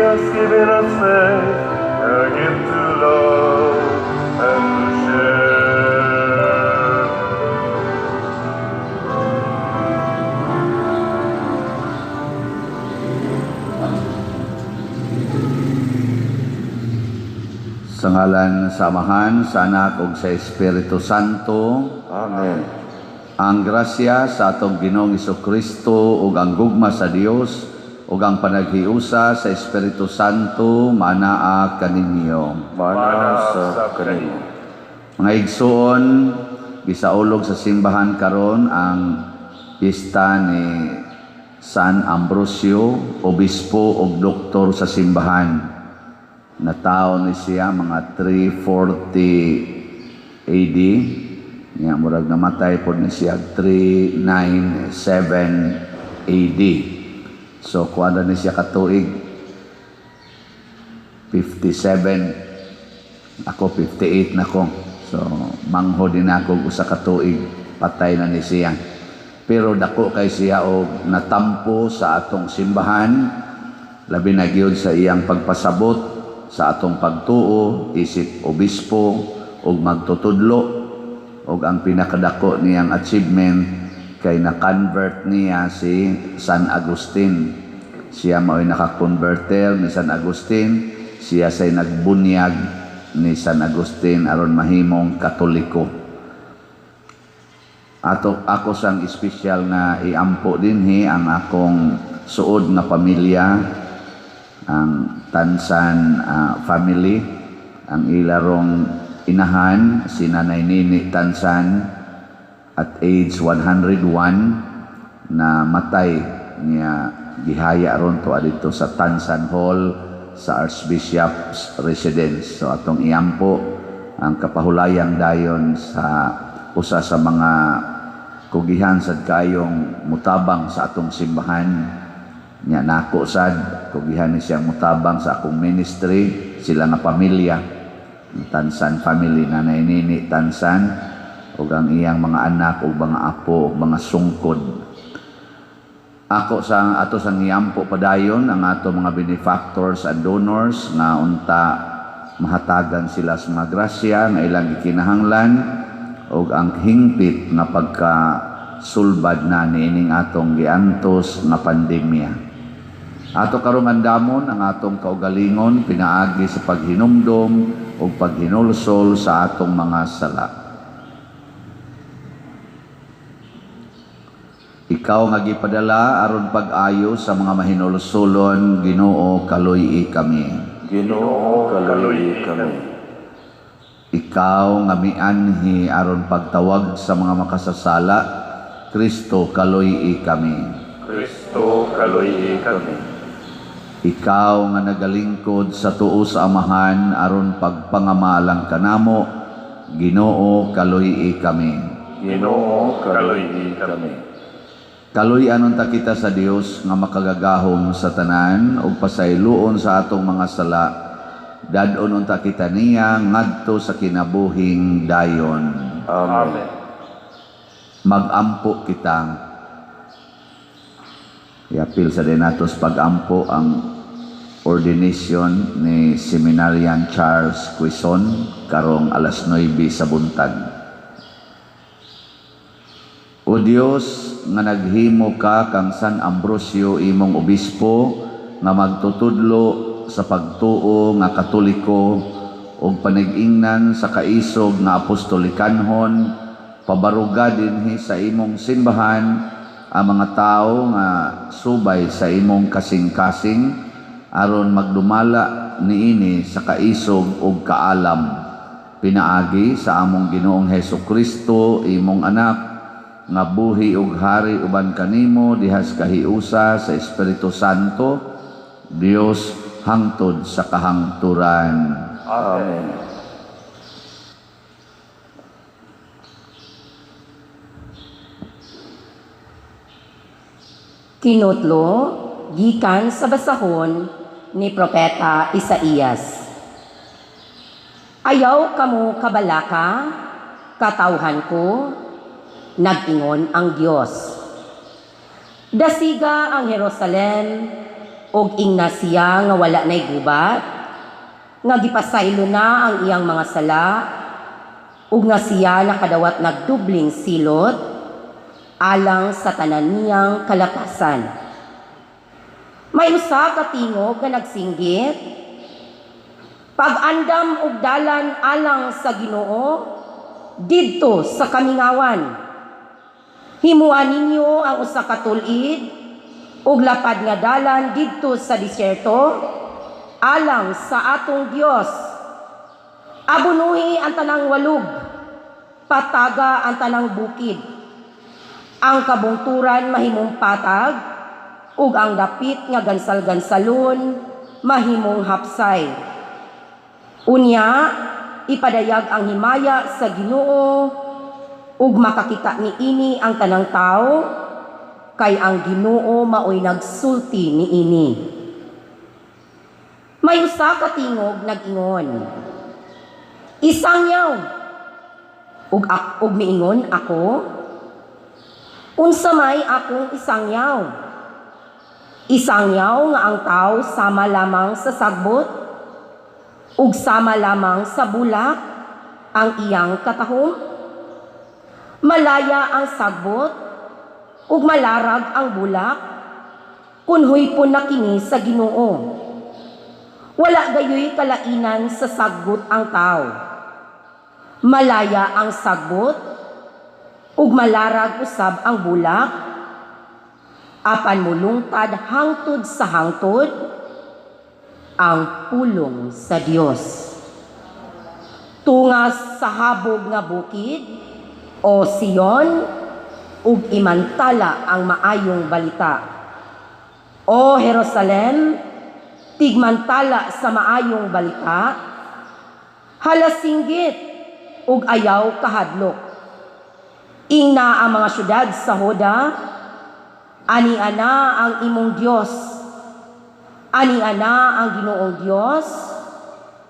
has given us faith, a gift to love and to share. Sa ngalan sa Amahan, sa Anak ug sa Espiritu Santo. Amen. Ang grasya sa atong Ginoong Kristo ug ang gugma sa Dios ug ang panaghiusa sa Espiritu Santo manaa kaninyo. Mana sa kanimo. Mga igsoon, gisaulog sa simbahan karon ang pista ni San Ambrosio, obispo ug doktor sa simbahan. Natawo ni siya mga 340 AD. Nya murag namatay pod ni siya 397 AD. So kuan ni siya katuig 57. Ako 58 na ko. So mangho din ako usa ka tuig, patay na ni siya. Pero dako kay siya og natampo sa atong simbahan, labi na gyud sa iyang pagpasabot sa atong pagtuo isip obispo ug magtutudlo, ug ang pinakadako niyang achievement kay na-convert niya si San Agustin. Siya mao'y naka-converter ni San Agustin, siya say nagbunyag ni San Agustin aron mahimong Katoliko. Ato ako sang espesyal nga iampo dinhi ang akong suod nga pamilya, ang Tansan family, ang ilarong inahan si Nanay Nini Tansan at age 101 na matay niya, gihaya ron to adito sa Tansan Hall sa Archbishop's Residence. So atong iampo ang kapahulayang dayon sa usa sa mga kugihan sad kayong mutabang sa atong simbahan. Nya nako sad kugihan ni siyang mutabang sa akong ministry, sila nga pamilya, Tansan family, Nanay Nini Tansan ug ang iyang mga anak ug mga apo ug mga sungkod. Ako sa ato sang iampo padayon ang ato mga benefactors and donors nga unta mahatagan sila sa mga grasya nga ilang gikinahanglan ug ang hingpit nga pagka sulbad na niining atong giantos nga pandemya. Ato karong andamon ang atong kaugalingon pinaagi sa paghinumdom ug paghinulsol sa atong mga sala. Ikaw nga gipadala aron pag-ayo sa mga mahinulsolon, Ginoo, kaluy-i kami. Ginoo, kaluy-i kami. Ikaw nga mianhi aron pagtawag sa mga makasasala, Kristo, kaluy-i kami. Kristo, kaluy-i kami. Ikaw nga nagalingkod sa tuo sa Amahan aron pagpangamalang kanamo, Ginoo, kaluy-i kami. Ginoo, kaluy-i kami. Kaluy-an unta kita sa Dios nga makagagahom sa tanan ug pasayloon sa atong mga sala. Dad-on unta kita niya ngadto sa kinabuhing dayon. Amen. Magampo kita. Iapil sa denatos pagampo ang ordination ni Seminarian Charles Quezon karong alas 9 sa buntag. O Dios nga naghimo ka kang San Ambrosio imong obispo nga magtutudlo sa pagtuo nga Katoliko ug panigingnan sa kaisog nga apostolikanhon, pabaruga dinhi sa imong simbahan ang mga tawo nga subay sa imong kasing-kasing aron magdumala niini sa kaisog ug kaalam, pinaagi sa among Ginoong Hesus Kristo imong anak nga buhi ug hari uban kanimo dihas kahiusa sa Espiritu Santo, Dios hangtod sa kahangturan. Amen. Kinutlo gikan sa basahon ni Propeta Isaías. Ayaw kamo kabalaka, katawhan ko, nag-ingon ang Dios. Dasiga ang Jerusalem, Ug ingna siya nga wala nay gubat, nga gipasaylo na ang iyang mga sala, ug nga siya nakadawat nagdubling silot alang sa tanan niyang kalapasan. May usa ka tingog nga nagsinggit, "Pag-andam og dalan alang sa Ginoo didto sa kamingawan. Himua ninyo ang usa ka tul-id ug lapad nga dalan didto sa disyerto alang sa atong Dios. Abunuhi ang tanang walog, pataga ang tanang bukid. Ang kabungturan mahimong patag ug ang dapit nga gansal-gansalon mahimong hapsay. Unya ipadayag ang himaya sa Ginoo ug makakita niini ang tanang tawo, kay ang Ginoo maoy nagsulti niini." May usa ka tingog nag-ingon, "Isangyaw!" Ug miingon ako, "Unsa may akong isangyaw?" "Isangyaw nga ang tao sama lamang sa sagbot ug sama lamang sa bulak ang iyang katahom. Malaya ang sagbot ug malarag ang bulak kun huypon na kini sa Ginoo. Wala gayoy kalainan sa sagbot ang tao. Malaya ang sagbot ug malarag usab ang bulak, apan mulungtad hangtod sa hangtod ang pulong sa Dios. Tunga sa habog nga bukid, o Sion, ug imantala ang maayong balita. O Jerusalem, tigmantala sa maayong balita, halasinggit ug ayaw kahadlok. Ingna ang mga syudad sa Huda, 'Ania na ang imong Dios. Ania na ang Ginoong Dios,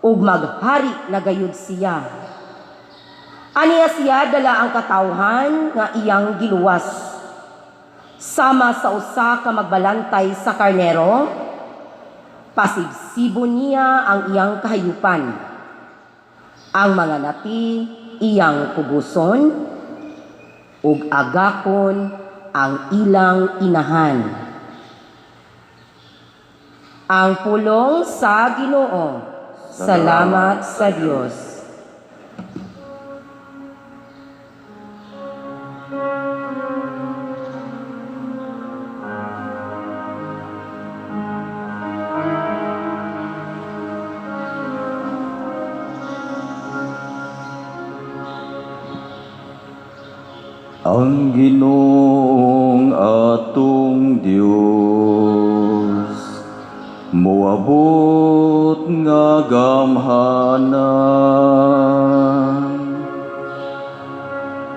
ug maghari na gayud siya. Ania siya dala ang katawhan nga iyang giluwas. Sama sa usa ka magbalantay sa karnero, pasibsibon niya ang iyang kahayupan. Ang mga nati iyang kuguson, ug agakon ang ilang inahan." Ang pulong sa Ginoo. Salamat sa Dios. Ang Ginoong atong Dios moabot nga gamhanan.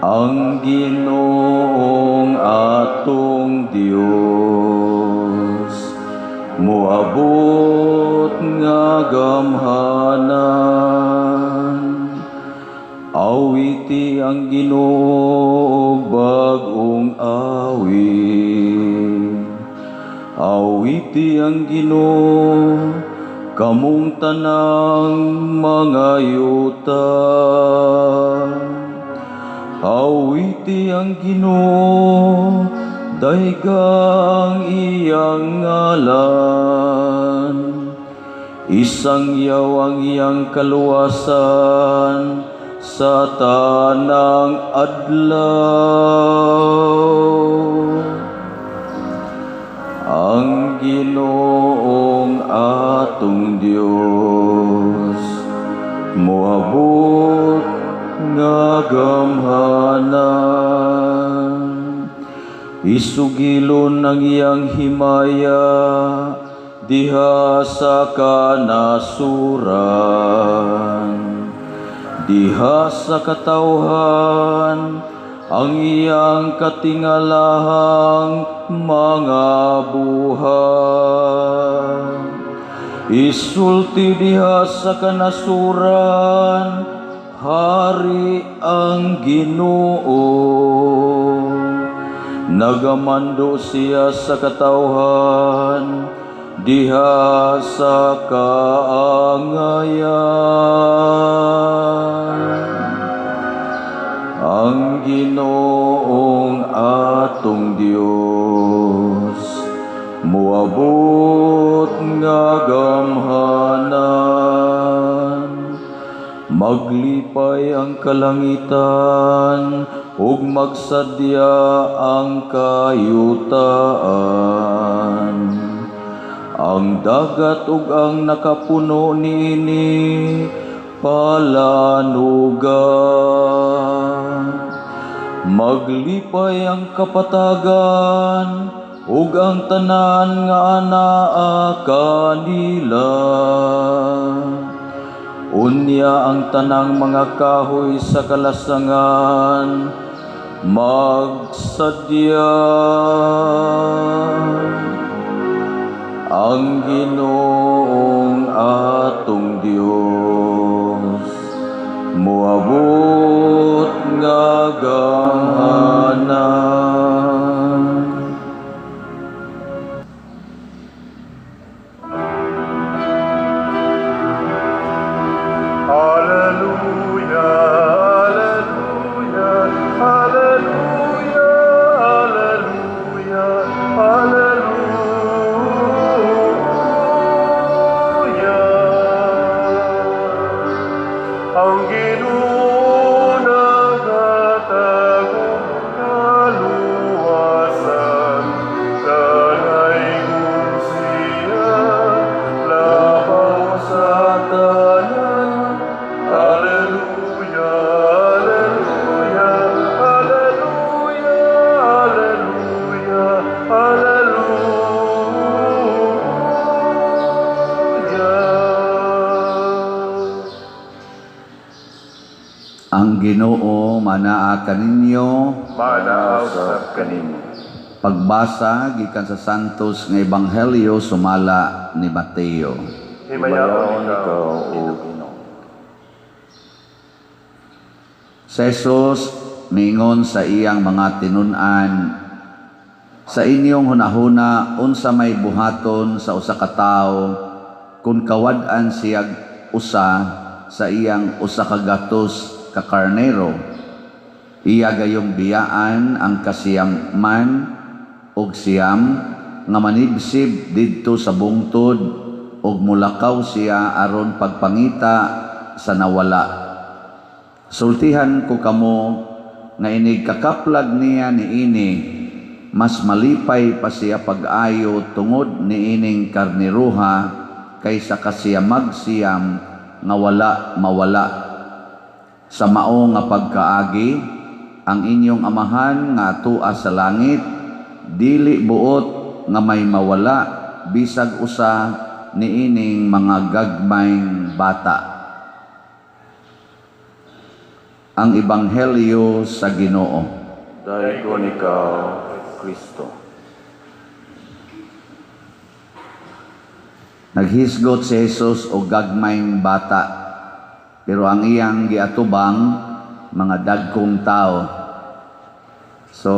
Ang Ginoong atong Dios moabot nga gamhanan. Awiti ang Ginoo og bag-ong awit. Awiti ang Ginoo, kamong tanang mga yuta. Awiti ang Ginoo, dayga ang iyang ngalan. Isangyaw ang iyang kaluwasan sa tanang adlaw. Ang Ginoong atong Dios moabot nga gamhanan. Isugilon ang iyang himaya diha sa kanasuran, diha sa katawhan ang iyang katingalahang mga buhat. Isulti diha sa kanasuran, hari ang Ginoo. Nagamando siya sa katawhan. diha sa kaangayan. Ang Ginoong atong Dios muabot nga gamhanan. Maglipay ang kalangitan ug magsadya ang kayutaan. Ang dagat ug ang nakapuno niini palanuga. Maglipay ang kapatagan ug ang tanan nga anaa kanila. Unya ang tanang mga kahoy sa kalasangan magsadya. Ang Ginoong atong Dios muabot nga gamhanan. Alleluia, alleluia, alleluia, alleluia, alleluia. Ang Ginoo naghatag og kaluwasan, kanaygon siya labaw sa tanan. Alleluia, alleluia, alleluia, alleluia, alleluia. Ang Ginoo manaa kaninyo. Manaa usab kanimo. Pagbasa gikan sa Santos nga Ebanghelyo sumala ni Mateo. Himayaon ikaw, O Ginoo. Si Jesus miingon sa iyang mga tinun-an, sa inyong hunahuna unsa may buhaton sa usa ka tawo kung kawad-an siya usa sa iyang 100 ka karnero, iya gayong biyaan ang kasiyaman og siyam nga manibsib didto sa bungtod og mulakaw siya aron pagpangita sa nawala. Sultihan ko kamo nga inig kakaplag niya niini, mas malipay pa siya pag-ayo tungod niining karniruha kaysa kasiyamag siyam nga wala mawala. Sa mao nga pagkaagi, ang inyong amahan nga atua sa langit, dili buot nga may mawala bisag usa niining mga gagmayng bata. Ang Ebanghelyo sa Ginoo. Daygon ikaw, Kristo. Naghisgot si Jesus og gagmayng bata, pero ang iyang giatubang mga dagkong tao. So,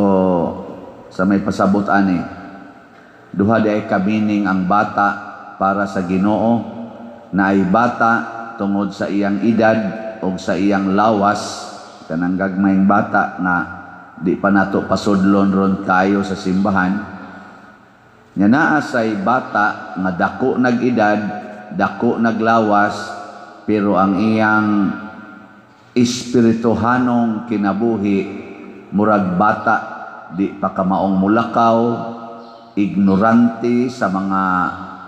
sa may pasabot ani, duha di kamining ang bata para sa Ginoo, na ay bata tungod sa iyang edad o sa iyang lawas, kanang gagmayng bata na di pa nato pasudlon ron kayo sa simbahan. Nya naa say bata nga dako nag-edad, dako naglawas, pero ang iyang espirituhanong kinabuhi murag bata, di pa kamaong mulakaw, ignorante sa mga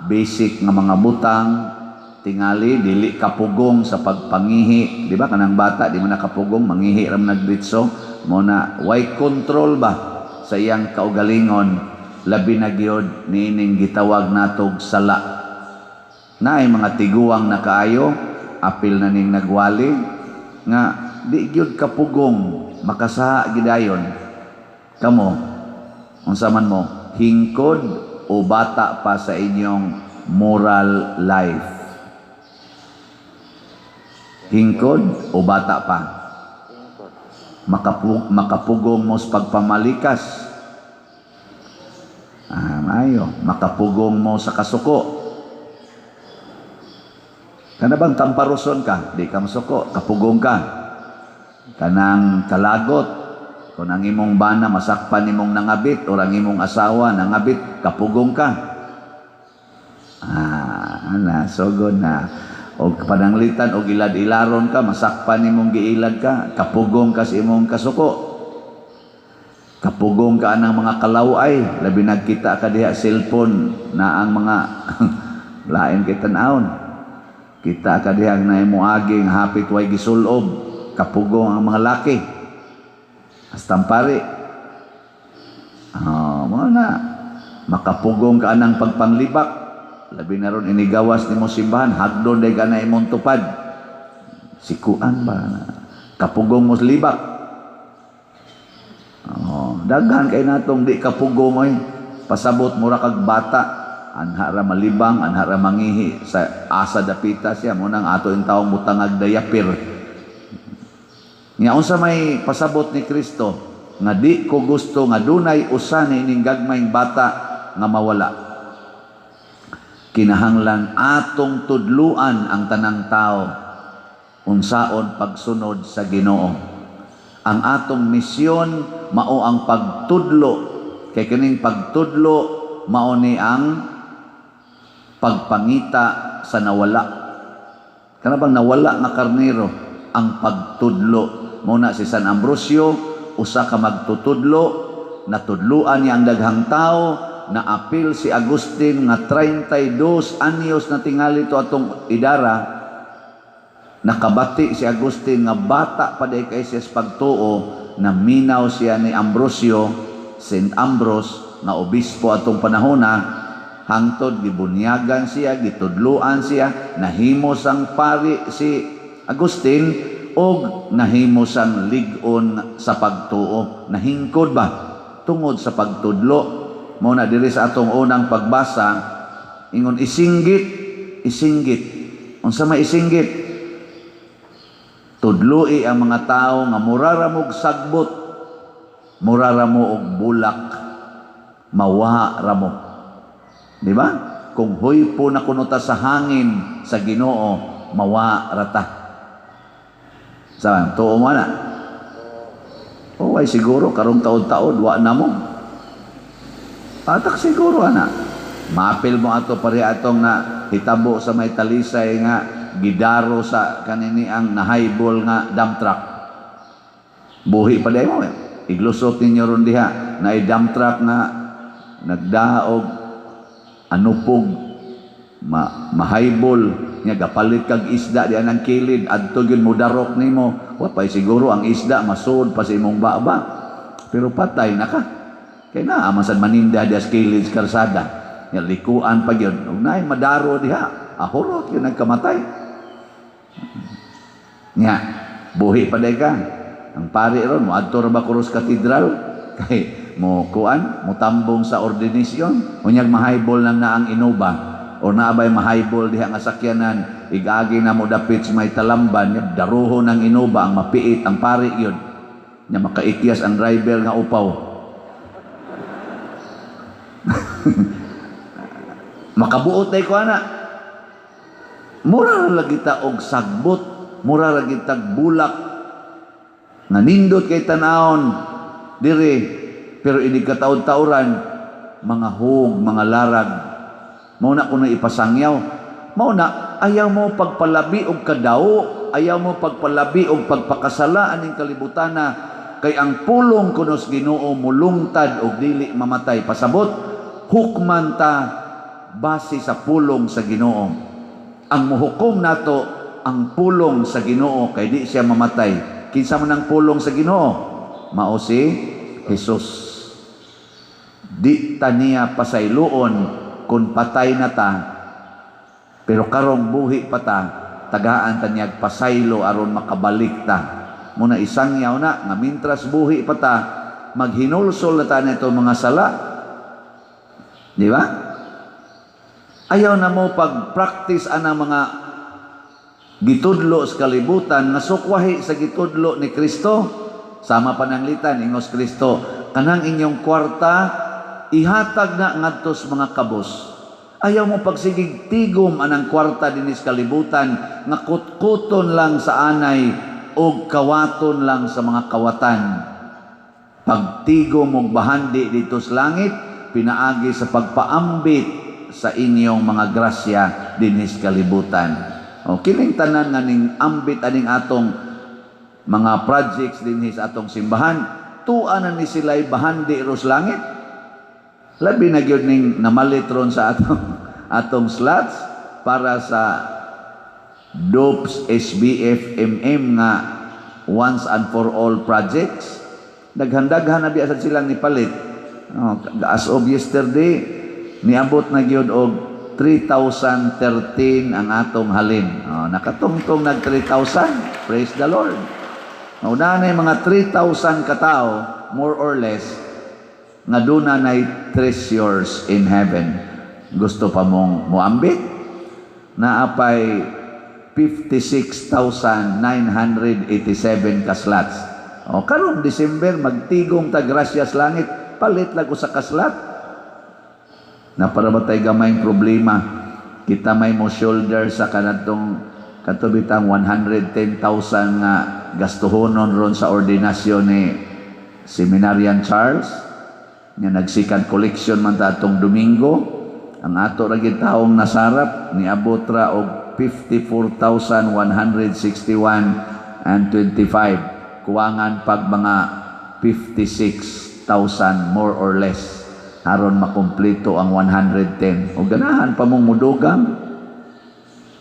basic nga mga butang, tingali dili kapugong sa pagpangihi, di ba kanang bata di man nakapugong, mangihi ra man nagditso, mo na way control ba sa iyang kaugalingon, labi na gyud niining gitawag natog sala. Naay mga tiguang na kaayo, apil na ning nagwali nga di gyud kapugong makasaha gidayon. Kamo unsa man mo, hingkod o bata pa sa inyong moral life? Hingkod o bata pa? Makapugong mo sa pagpamalikas. Ah, maayo. Makapugong mo sa kasuko. Kana bang tamparuson ka, di ka masuko, kapugong ka. Kanang kalagot, kung ang imong bana masakpan nimong nangabit or ang imong asawa nangabit, kapugong ka. Ah, ana, sugod na. O pananglitan og ilad-ilaron ka, masakpan nimong giilad ka, kapugong ka sa imong kasuko. Kapugong ka anang mga kalaway, labi nagkita ka diha cellphone na ang mga lain kay tan-awon. Kita ka diha na imo aging hapit way gisulob, kapugong ang mga laki. Hastang pari. Oh, mao na makapugong ka anang pagpanglibak. Labi na ron inigawas nimo simbahan, hagdon day ka na imong tupad. Sikuan ba? Kapugong mo sa libak. Oh, daghan kay natong di kapugong oy. Pasabot mura kag bata, anha ra malibang, anha ra mangihi sa asa dapita siya mo nang ato in taong mutangag diaper. Nya unsa may pasabot ni Kristo nga di ko gusto nga dunay usa niining gagmayng bata nga mawala. Kinahanglan atong tudluan ang tanang tao unsaon pagsunod sa Ginoo. Ang atong misyon mao ang pagtudlo, kay kining pagtudlo mao ni ang pagpangita sa nawala. Kana bang nawala nga karnero ang pagtudlo. Mao na si San Ambrosio usa ka magtutudlo, natudluan niya ang daghang tao, naapil si Agustin nga 32 anyos na tingali to atong idara. Nakabati si Agustin nga bata pa day kay siya sa pagtuo, naminaw siya ni Ambrosio, Saint Ambrose nga obispo atong panahona, hangtod gibunyagan siya, gitudluan siya, nahimo sang pari si Agustin og nahimo sang lig-on sa pagtuo. Nahingkod ba tungod sa pagtudlo? Mao na diri sa atong unang pagbasa ingon isinggit, isinggit. Unsa may isinggit? Tudloi ang mga tao nga mura ra mo'g sagbot, mura ra mo og bulak, mawa ra mo. Di ba? Kung huypo na kuno ta sa hangin sa Ginoo, mawa ra ta. Sa tuo mo na. O ay siguro karong taod-taod wa na mo. Patak siguro ana. Mapil mo ato pare atong na hitabo sa may Talisay nga gidaro sa kanini ang nahaybol nga dump truck. Buhi pa mo. Iglusot ninyo ron diha na dump truck nga nagdaog anupog mahaybol nga gapalit kag isda diha nang kilid adto gyud mo darok nimo. Wa pay siguro ang isda masud pa sa imong baba. Pero patay na ka. Kay naa man sad maninda diha sa kilid sa kalsada. Nga likuan pa gyud. Ug naay madaro diha, ahurot gyud nagkamatay. Nya, buhi pa day ka. Ang pari ron moadto ra ba Cruz Cathedral kay mo kuan, mo tambong sa ordinasyon, unyag mahaybol nang naang Innova o naabay mahaybol diha nga sakyanan, igagi na mo dapit sa may talamban, nya daruhon ang Innova, ang mapiit ang pari yun. Nya makaikyas ang driver nga upaw. Makabuot day ko ana. Mura ra lagi ta og sagbot, mura ra lagi tag bulak nga nindot kay tan-awon diri, pero inig kataod-taoran mga hug, mga larag. Mao na kuno ipasangyaw. Mao na ayaw mo pagpalabi og kadao, ayaw mo pagpalabi og pagpakasala aning kalibutana, kay ang pulong kuno sa Ginoo mulungtad og dili mamatay. Pasabot, hukman ta base sa pulong sa Ginoo. Ang muhukom nato ang pulong sa Ginoo kay di siya mamatay. Kinsa man ang pulong sa Ginoo? Mao si Jesus. Di ta niya pasayloon kung patay na ta, pero karong buhi pa ta, tagaan ta niyag pasaylo aron makabalik ta. Muna isangyaw na nga mintras buhi pa ta, maghinulsol na ta nito mga sala. Di ba? Ayaw na mo pag-practice anang mga gitudlo sa kalibutan nga sukwahi sa gitudlo ni Kristo. Sama pananglitan ingos Kristo, kanang inyong kwarta Ihatag na ngadto sa mga kabos. Ayaw mo pagsigig tigom anang kwarta dinis kalibutan nga kutkuton lang sa anay o kawaton lang sa mga kawatan. Pagtigom og bahandi dito sa langit, pinaagi sa pagpaambit sa inyong mga grasya dinhis kalibutan. O kining tanan nga ning ambit aning atong mga projects dinhi sa atong simbahan, tua na ni sila'y bahandi ros langit. Labi na gyud ning namalit ron sa atong atong slots para sa DOPS SBF MM nga once and for all projects. Daghan-daghan na biya sad silang nipalit. Oh, as of yesterday, niabot na gyud og 3,013 ang atong halin. Oh, nakatungtong nag 3,000. Praise the Lord. Una na mga 3,000 katao, more or less, nga duna nay treasures in heaven. Gusto pa mong muambit? Naapay 56,987 ka slots. O karong December, magtigom ta grasyas langit, palit lang usa ka slot. Na para ba tay gamayng problema? Kita may mo shoulder sa kanatong katubitang 110,000 nga gastuhonon ron sa ordinasyon ni Seminarian Charles nga nag-second collection man ta atong Domingo. Ang ato ra gid taong nasarap, niabot ra og 54,161 and 25, kuwangan pag mga 56,000 more or less aron makumpleto ang 110. O ganahan pa mong mudugang,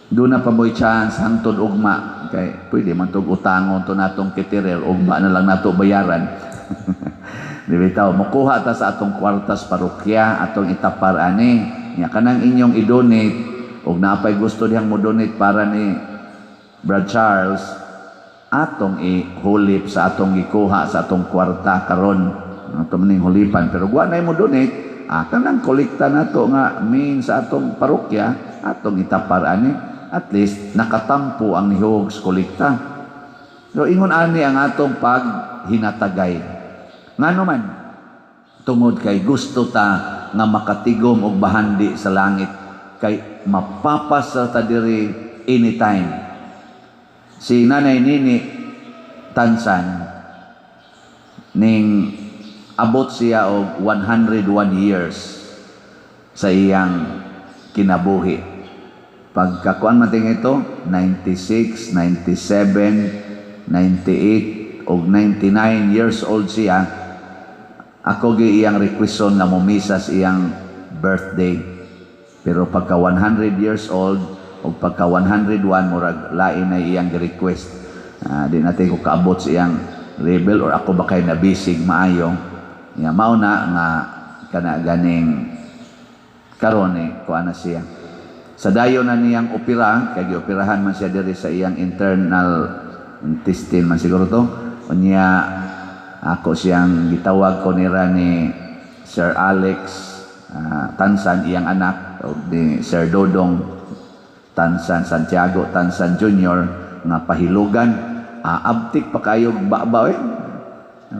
doon na pa mo'y chance hangtod ugma, kay pwede man tog utangon to natong caterer, ugma na lang nato bayaran. Di bitaw mukuha ta sa atong kwartas parokya, atong itapar ani nya kanang inyong i-donate, og napay gusto dihang mo donate para ni Brad Charles, atong ihulip sa atong gikuha sa atong kwarta karon, ato maning hulipan. Pero wa na mo donate, kanang kolekta nato nga main sa atong parokya, atong itapar ani, at least nakatampo ang nihog sa kolekta. Pero ingon ani ang atong paghinatagay. Ngano man, tungod kay gusto ta nga makatigom og bahandi sa langit, kay mapapas sa ta diri anytime. Si Nanay Nini Tansan, ning abot siya og 101 years sa iyang kinabuhi. Pagkakuan man ting ito, 96, 97, 98 og 99 years old siya. Ako gi iyang requeston nga momisa sa iyang birthday. Pero pagka 100 years old o pagka 101, murag lain na iyang gi-request. Di natin ko kaabot sa iyang level or ako ba kay nabisig maayo. Ya mao na nga kana ganing karon eh, kuan na siya. Sa dayon na niyang opera, kay gioperahan man siya diri sa iyang internal intestine man siguro to. Unya ako siyang gitawag ko nira ni Sir Alex Tansan, iyang anak, o ni Sir Dodong Tansan, Santiago Tansan Jr. nga pahilugan. Abtik pa kayo baba eh.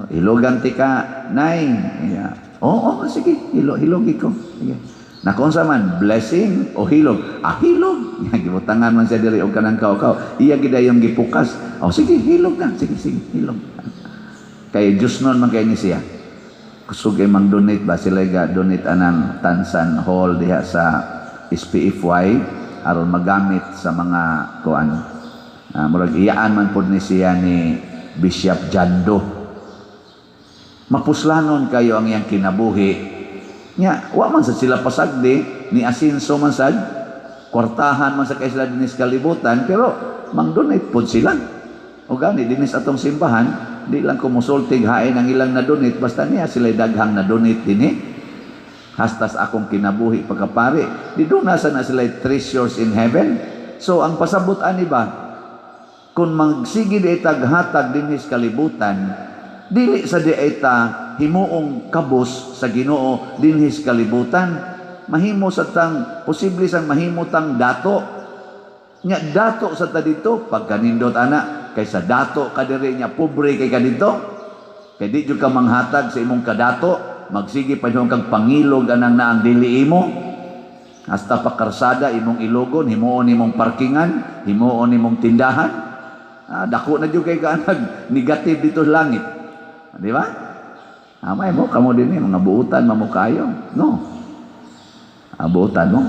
Hilugan ti ka, nay. Yeah. Oo, oh, sige, hilugi ko. Sige. Nakunsa man, blessing o hilog? Ah, hilog. Gibutangan man siya diri og kanang kaw-kaw. Iya gid yung gipukas. Oh, sige, hilog na. Sige, sige, hilog. Kay Diyos nun man kay ni siya. Kusog ay mang donate ba sila ga donate anang Tansan Hall diha sa SPFY aron magamit sa mga kuan. Murag iyaan man pod ni siya ni Bishop Jando. Mapuslanon kayo ang iyang kinabuhi. Nya, wa man sa sila pasagdi, ni asinso man sad, kwartahan man sa kay sila dinis kalibutan, pero mang-donate pod sila. O gani, dinis atong simbahan, di lang ko musultig hain ang ilang na-donate, basta niya sila daghang na-donate dinhi. Hastas akong kinabuhi pagkapari, di doon nasa na sila treasures in heaven. So, ang pasabot ani ba, kung magsige di taghatag dinhi sa kalibutan, dili sa di ta himuong kabos sa Ginoo dinhi sa kalibutan, mahimo sa tang posible sang mahimo tang dato. Nya dato sa ta dito pagkanindot ana, kaysa dato ka diri nya pobre kay ka dito, kay di jud ka manghatag sa imong kadato. Magsige pa yung kag pangilog anang naang dili imo. Hasta pa karsada imong ilogon, himuon imong parkingan, himuon imong tindahan. Ah, dako na jud kay ka nag negative dito sa langit. Di ba? Amay mo kamo din eh, mga buutan mamukayo. No. Ah, buutan mo.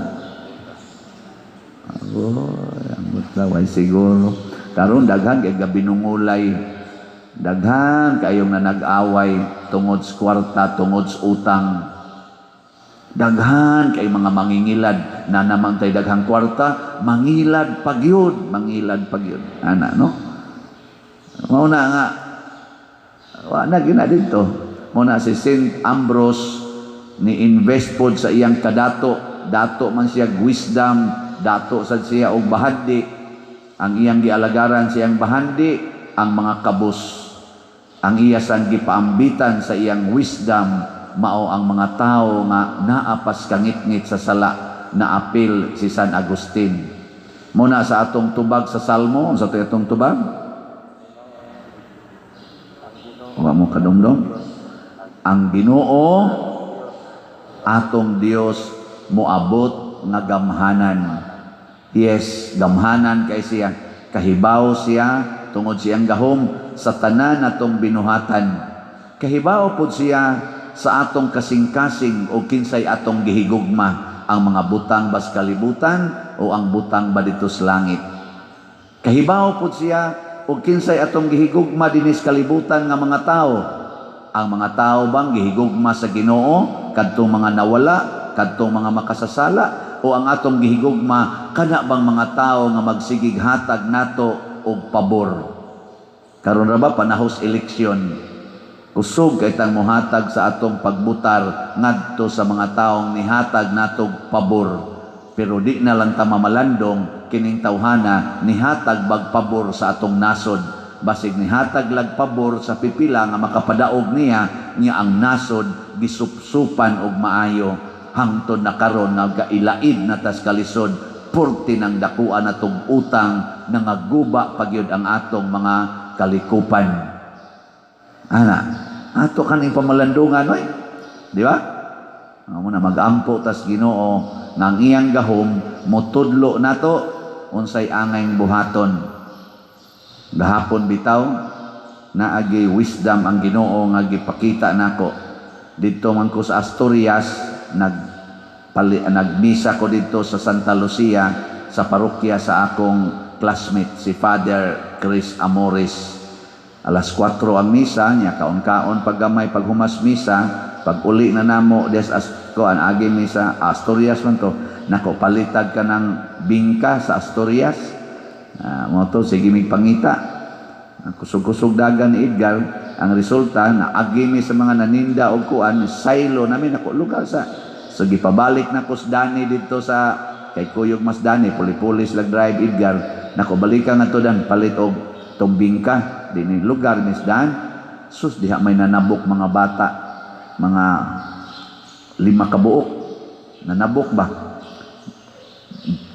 Oh, ambot lang way siguro. Karon daghan kay gabinungulay. Daghan kayong na nag-away tungod sa kwarta, tungod sa utang. Daghan kay mga mangingilad na naman tay daghang kwarta, mangilad pagyud, mangilad pagyud. Ana, no? Mao na nga wa na gina dito. Mao na si Saint Ambrose ni invest pod sa iyang kadato, dato man siya wisdom, dato sad siya og bahandi. Ang iyang gialagaran siyang bahandi ang mga kabus. Ang iya sang gipaambitan sa iyang wisdom mao ang mga tao nga naa pas kangitngit sa sala na apil si San Agustin. Muna sa atong tubag sa Salmo, sa atong tubag? Wa mo kadumdum? Ang Ginoo atong Dios moabot nga gamhanan. Yes, gamhanan kay siya. Kahibaw siya tungod siyang gahom sa tanan atong binuhatan. Kahibaw pod siya sa atong kasing-kasing o kinsay atong gihigugma, ang mga butang bas kalibutan o ang butang ba dito sa langit. Kahibaw pod siya o kinsay atong gihigugma dinis kalibutan nga mga tao. Ang mga tao bang gihigugma sa Ginoo kadtong mga nawala, kadtong mga makasasala, o ang atong gihigugma kana bang mga tao nga magsigig hatag nato og pabor? Karon ra ba panahos eleksyon, kusog kay tang mohatag sa atong pagbutar ngadto sa mga taong nihatag natog pabor, pero di na lang ta mamalandong kining tawhana nihatag bag pabor sa atong nasod. Basig nihatag lag pabor sa pipila nga makapadaog niya, niya ang nasod gisupsupan og maayo hangtod na karon nga gailaid na tas kalisod, purti ng dakuan natong utang, nangaguba pagyud ang atong mga kalikupan. Ana, ato kaning pamalandungan oy. Di ba? Amo na magampo tas Ginoo nga ang iyang gahom motudlo nato unsay angayng buhaton. Gahapon bitaw naagi wisdom ang Ginoo nga gipakita nako. Didto man ko sa Asturias, nagmisa ko didto sa Santa Lucia sa parokya sa akong classmate si Father Chris Amores. Alas 4 ang misa niya, kaon-kaon paggamay paghumas misa, pag uli na namo des as ko an agi misa Asturias man to. Nako palitag ka ng bingka sa Asturias. Mo to sige mig pangita. Kusog-kusog dagan ni Edgar, ang resulta na agi mi sa mga naninda og kuan silo namin nako lugar sa. So gipabalik na ko sa Dani didto sa kay Kuyog mas Dani, puli-puli sila drive Edgar. Nako balikan nga to dan palit og tumbingka dinhi lugar mis Dan. Sus diha may nanabok mga bata, mga 5 ka buok nanabok ba.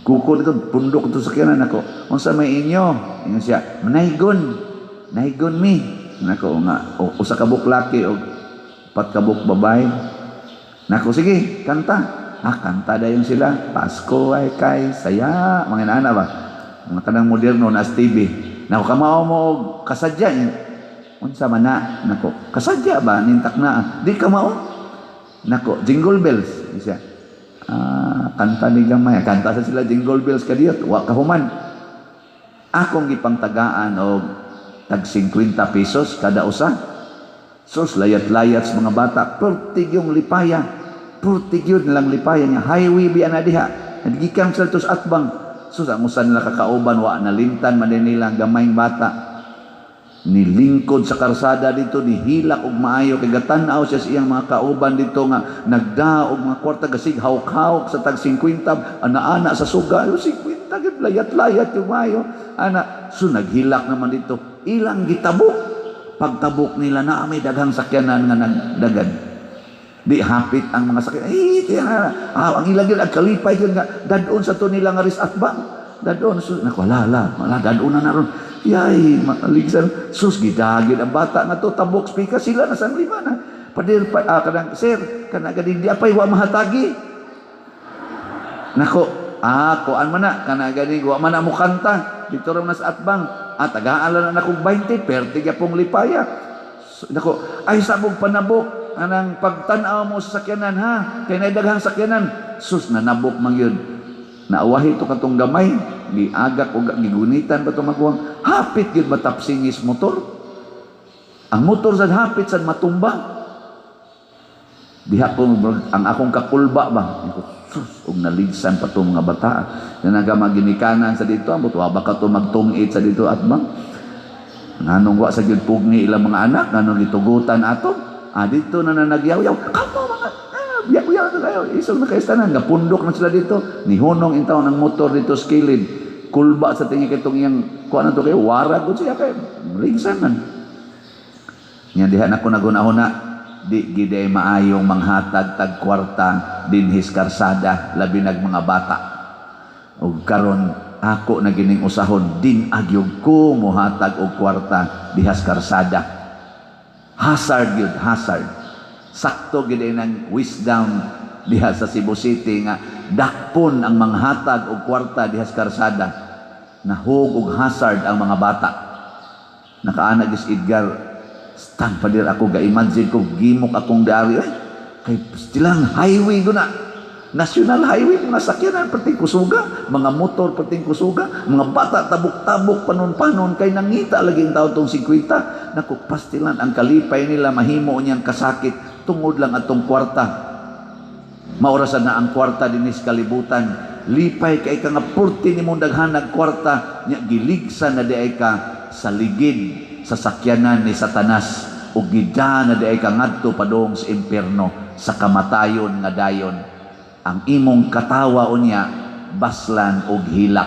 Kuko dito pundok to sa sakyanan nako. Unsa may inyo? Ingon siya, manaygon. Naygon mi. Nako nga usa ka buok laki og 4 ka buok babae. Nako sige, kanta. Ah, kanta dayon sila. Pasko ay kay saya, mga inaana ba? Mga kanang moderno na sa TV. Nako kamao mo og kasadya. Unsa man na? Nako, kasadya ba nintak na? Di kamao. Nako, jingle bells. Siya. Ah, kanta ni gamay. Kanta sa sila jingle bells kadiyot, wa kahuman. Akong gipangtagaan og tag 50 pesos kada usa. Sus, layat-layat sa mga bata, pertig yung lipaya. Pertig yun lang lipaya niya. Highway biya na diha. Nagikan sila tos atbang. Sus, ang usan nila kakauban, wa nalimtan man din nila ang gamayng bata. Nilingkod sa karsada dito, nihilak og maayo kay gatan-aw siya sa iyang mga kauban dito nga nagdaog mga kwarta gasig hawk-hawk sa tag 50, ana-ana sa suga, 50 gyud layat-layat yung maayo. Ana, so naghilak naman dito, ilang gitabok. Pagtabok nila na may daghang sakyanan nga nagdagan. Di hapit ang mga sakyanan. Eh, kaya, ang ilang yun, ang kalipay yun nga, dadon sa to nila nga ris atbang. Dadon, so, naku, wala, wala, wala, dadon na naron. Yay, maligsan. Sus, gidagin ang bata nga to, tabok, speaker sila, nasa lima na. Padir pa, kanang sir, kana ganing di apay wa mahatagi. Nako, kuan man na, kana gani wa man na mo kanta. Dito ra man sa atbang. Tagaan lang na nakong 20, perti gyapong lipaya. So, nako, ay sabog panabok anang pagtan-aw mo sa sakyanan ha, kay nay daghang sakyanan. Sus, nanabok man gyud. Naawahi to katong gamay, giagak og gigunitan pa to maguwang. Hapit gyud matapsingis motor. Ang motor sad hapit sad matumba. Diha ko ang akong kakulba ba. Ko, sus, og naligsan pa to mga bata. Na nagamaginikanan sa dito, ambot wa ba ka to magtungit sa dito at bang. Nganong wa sa gyud pugni ilang mga anak, nganong gitugutan ato? Dito na na nagyaw-yaw. Kamo mga yaw-yaw na kayo. Isog na kayo tanan, gapundok na sila dito. Nihunong intaw ng motor dito sa kilid. Kulba sa tingi kitong iyang kuha na to kayo, warag gud siya kay ligsan man. Nya diha na ko nagunahuna, di gid ay maayong manghatag tag kwarta dinhis karsada, labi nag mga bata. Og karon ako na gining usahon din agyog ko mohatag og kwarta dihas karsada. Hazard yun, hazard. Sakto gid ay nang wisdom diha sa Cebu City nga dakpon ang manghatag og kwarta dihas karsada. Nahug og hazard ang mga bata. Nakaana gis Edgar, stand pa dir ako ga-imagine ko gimok akong dari, ay, kay silang highway guna. National highway, mga sakyanan perting kusuga, mga motor perting kusuga, mga bata tabok-tabok panon-panon kay nangita lagi ang taon tong 50. Naku, pastilan ang kalipay nila mahimo niyang kasakit tungod lang atong kwarta. Maorasan na ang kwarta dinis kalibutan. Lipay kay ka nga purti nimong daghanag kwarta, nya giligsan na diay ka sa ligid sa sakyanan ni Satanas ug gidya na diay ka ngadto padung sa impierno sa kamatayon nga dayon. Ang imong katawa unya baslan og hilak.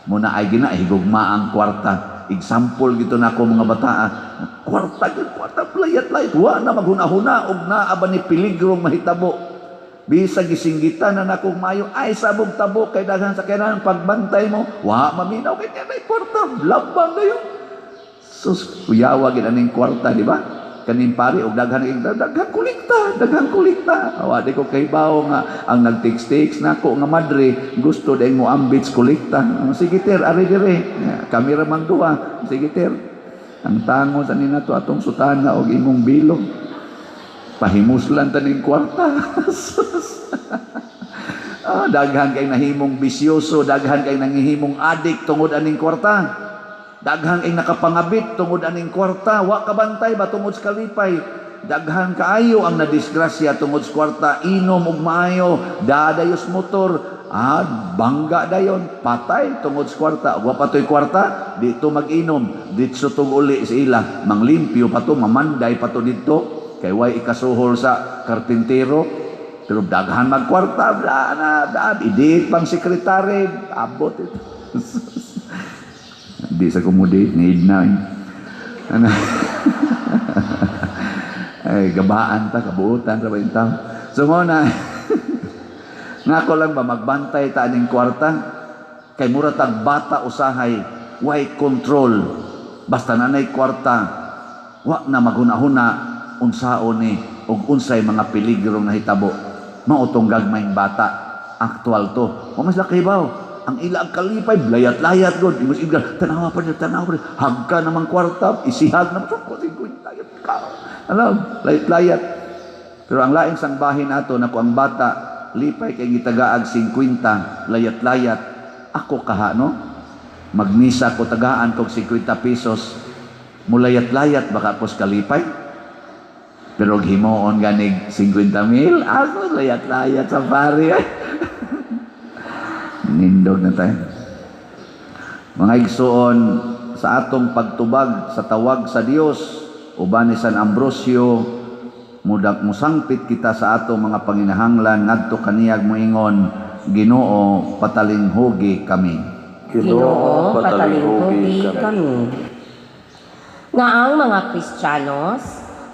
Muna ay gina higugma ang kwarta. Example gito nako mga bataa, kwarta gyud, kwarta layat-layat, wa na maghuna-huna og naa ba ni piligrong mahitabo. Bisag gisinggitan na nako maayo, ay sabog tabo kay daghan sakyanan, pagbantay mo, wa maminaw kay nay kwarta, labang dayon. Sus, kuyawa gid aning kwarta, di ba? Kaning pare og daghan daghan kolekta, daghan kolekta. Awa di ko kahibaw nga ang nagtext-text nako nga madre gusto dayong mo ambits kolekta. Sige ter, ari dire. Kami ra mang duha. Sige ter. Ang tango sa nina to atong sutana og imong bilog. Pahimuslan ta ning kwarta. Sus. Daghan kay nahimong bisyoso, daghan kay nangihimong adik tungod aning kwarta. Daghan kay nakapangabit tungod aning kwarta, wa kabantay ba tungod sa kalipay. Daghan kaayo ang nadisgrasya tungod sa kwarta, inom og maayo, dadayos motor, bangga dayon, patay tungod sa kwarta. Wa pa to'y kwarta, dito mag-inom, dito tong uli sa ila, manglimpyo pa to, mamanday pa to dito, kay way ikasuhol sa karpintero. Pero daghan magkwarta, bla na, bla, idit pang sekretary, abot ito. Di sa kumudi, need na. Ano? Ay, gabaan ta, kabuutan, ra ba yung tao? So mo na, ngako lang ba, magbantay ta aning kwarta? Kay mura tag bata usahay, way control. Basta nanay kwarta, wa na maghuna-huna, unsaon ni, ug unsay mga peligro nahitabo. Mao tong gagmayng bata, aktual to. Wa mas lakibaw. Ang ila ang kalipay, layat-layat god. Imos igla, tanawa pa niya, tanawa pa niya. Hagka namang kwarta, isihag naman. Alam, layat-layat. Pero ang laing sang bahin ato, naku ang bata, lipay kay gitagaag 50, layat-layat. Ako kaha, no? Magmisa ko, tagaan kog 50 pesos. Mulayat-layat, baka kos kalipay. Pero himuon ganig 50,000, ako layat-layat sa pari. Nindog na tayo. Mga igsuon, sa atong pagtubag sa tawag sa Dios uban ni San Ambrosio, mudak musangpit kita sa atong mga panginahanglan ngadto kaniyag moingon, Ginoo, patalinghugi kami. Ginoo, patalinghugi kami. Nga ang mga Kristiyanos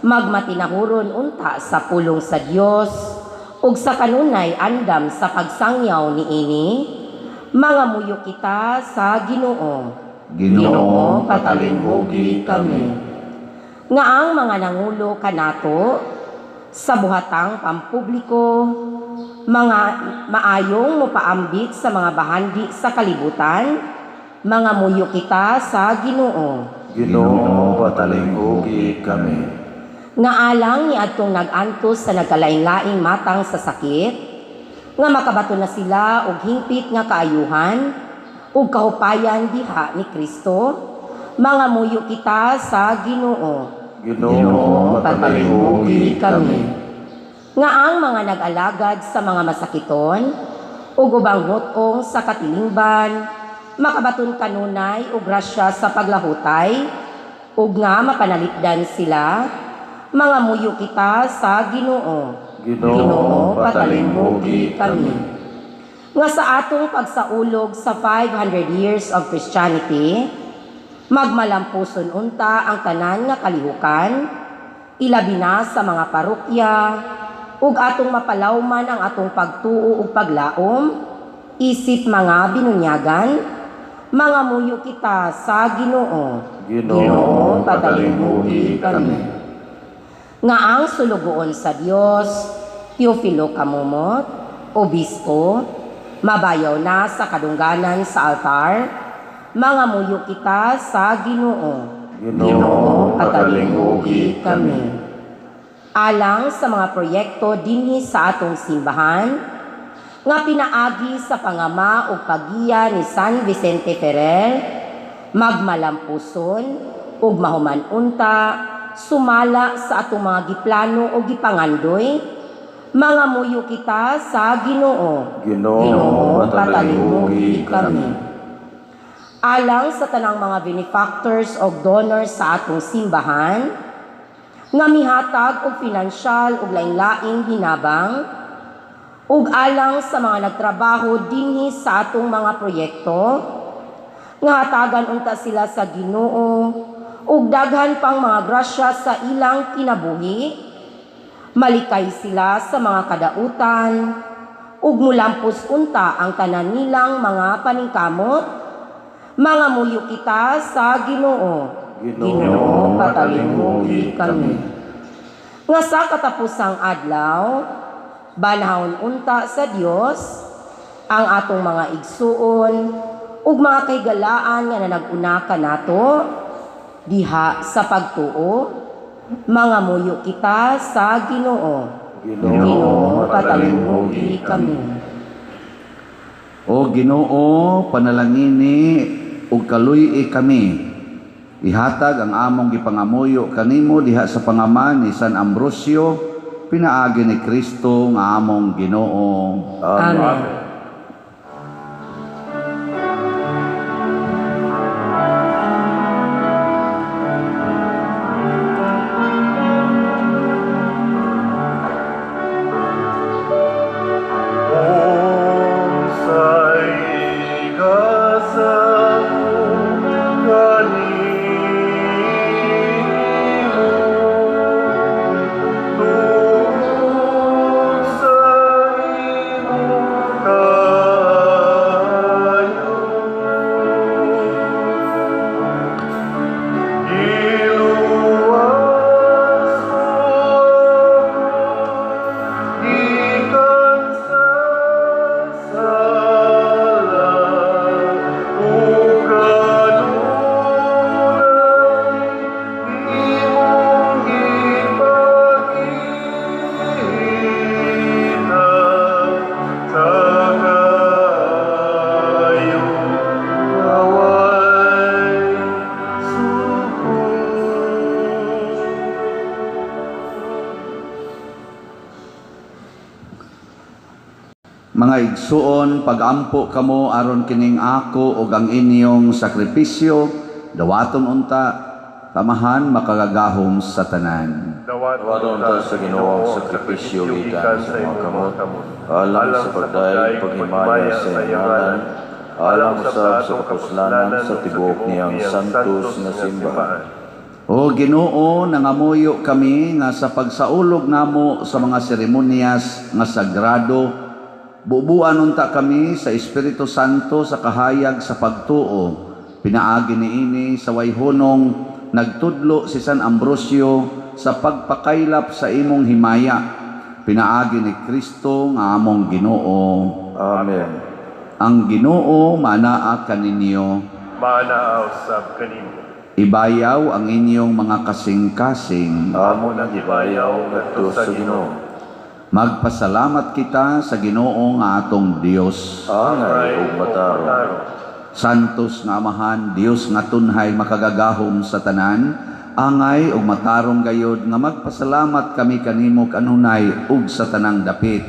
magmatinahuron unta sa pulong sa Dios ug sa kanunay andam sa pagsangyaw niini, mga muyo kita sa Ginoo. Ginoo, patalinghugi kami. Nga ang mga nangulo kanato sa buhatang pampubliko, mga maayong mopaambit sa mga bahandi sa kalibutan, mga muyo kita sa Ginoo. Ginoo, patalinghugi kami. Nga alang ni adtong nag-antos sa nagkalain-laing matang sa sakit, nga makabaton na sila og hingpit nga kaayuhan ug kahupayan diha ni Kristo, mga muyo kita sa Ginoo. Ginoo, patalinghugi kami. Nga ang mga nag-alagad sa mga masakiton ug ubang hot-ong sa katilingban, makabaton kanunay og grasya sa paglahutay ug nga mapanalipdan sila, mga muyo kita sa Ginoo. Ginoo, patalinghugi kami. Nga sa atong pagsaulog sa 500 years of Christianity, magmalampuson unta ang tanan nga kalihukan, ilabi na sa mga parokya, ug atong mapalawman ang atong pagtuo ug paglaom, isip mga binunyagan, mga muyo kita sa Ginoo. Ginoo, patalinghugi kami. Nga ang sulugoon sa Dios, Teofilo Camomot, Obispo, mabayaw na sa kadungganan sa altar, mga muyo kita sa Ginoo. Ginoo, patalinghugi kami. Alang sa mga proyekto dinhi sa atong simbahan, nga pinaagi sa pangama ug paggiya ni San Vicente Ferrer, magmalampuson ug mahuman unta sumala sa atong mga giplano o gipangandoy, mga muyo kita sa Ginoo. Ginoo, patalinghugi kami. Alang sa tanang mga benefactors o donors sa atong simbahan, nga mihatag og pinansyal ug lain-laing hinabang, ug alang sa mga nagtrabaho dinhi sa atong mga proyekto, nga hatagan unta sila sa Ginoo ug daghan pang mga grasya sa ilang kinabuhi, malikay sila sa mga kadautan, ug mulampos unta ang tanan nilang mga paningkamot, mga muyo kita sa Ginoo. Ginoo, patalinghugi kami. Nga sa katapusang adlaw, banhawon unta sa Dios ang atong mga igsuon ug mga kahigalaan nga nanag-una kanato diha sa pagtuo, mga muyo kita sa Ginoo. Ginoo, patalinghugi kami. O Ginoo, panalangini ug kaluy-i kami. Ihatag ang among gipangamuyo kanimo diha sa pangaman ni San Ambrosio, pinaagi ni Kristo nga among Ginoo. Amen. Mga igsuon, pagampo kamo aron kining ako ug ang inyong sakripisyo, dawaton unta, tamahan makagagahom sa tanan. Dawaton ta sa Ginoo ang sakripisyo gikan sa imong kamot, alang sa pagdayeg paghimaya sa iyang ngalan, alang usab sa kapuslanan sa tibuok niyang santos nga simbahan. O Ginoo, nangamuyo kami nga sa pagsaulog namo sa mga seremonyas nga sagrado, bubuan unta kami sa Espiritu Santo sa kahayag sa pagtuo. Pinaagi niini sa wayhonong nagtudlo si San Ambrosio sa pagpakaylap sa imong himaya, pinaagi ni Kristo nga among Ginoo. Amen. Ang Ginoo manaa kaninyo. Maanaa usab kanimo. Ibayaw ang inyong mga kasing-kasing. Amo nang gibayaw ngadto sa Ginoo. Magpasalamat kita sa Ginoo nga atong Dios. Angay ug matarong. Santos nga Amahan, Dios nga tunhay makagagahom sa tanan, angay ug matarong gayod nga magpasalamat kami kanimo kanunay ug sa tanang dapit.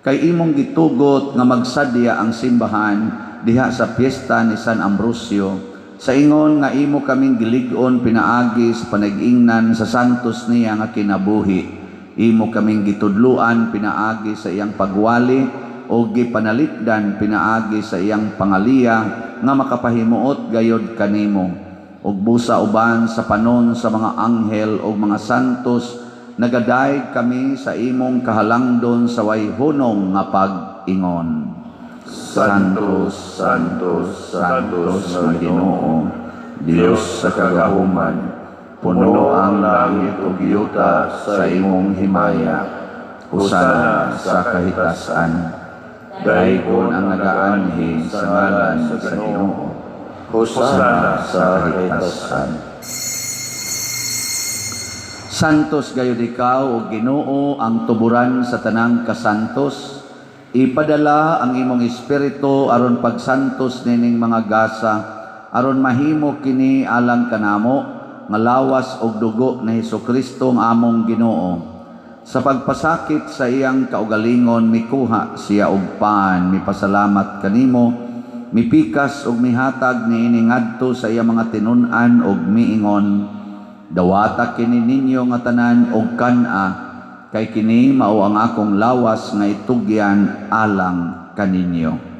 Kay imong gitugot nga magsadya ang simbahan diha sa piyesta ni San Ambrosio, sa ingon nga imo kaming gilig-on pinaagi sa panag-ingnan sa santos niya nga kinabuhi. Imo kaming gitudluan pinaagi sa iyang pagwali o gipanalipdan pinaagi sa iyang pangaliya nga makapahimuot gayod kanimo. Ug busa uban sa panon sa mga anghel ug mga santos, nagadayeg kami sa imong kahalangdon sa way hunong nga pag-ingon. Santos, Santos, Santos nga Ginoo, Dios sa kagahuman, puno ang langit ug yuta sa imong himaya. Hosana sa kahitasan. Daygon ang nagaanhi sa ngalan sa Ginoo. Hosana sa kahitasan. Santos gayud ikaw o Ginoo ang tuburan sa tanang kasantos. Ipadala ang imong espiritu aron pagsantos nining mga gasa, aron mahimo kini alang kanamo nga lawas og dugo ni Hesukristo ang among Ginoo. Sa pagpasakit sa iyang kaugalingon, mikuha siya og pan, mipasalamat kanimo, mipikas og mihatag niini ngadto sa iyang mga tinun-an og miingon, dawata kini ninyo nga tanan og kan-a, kay kini mao ang akong lawas nga itugyan alang kaninyo.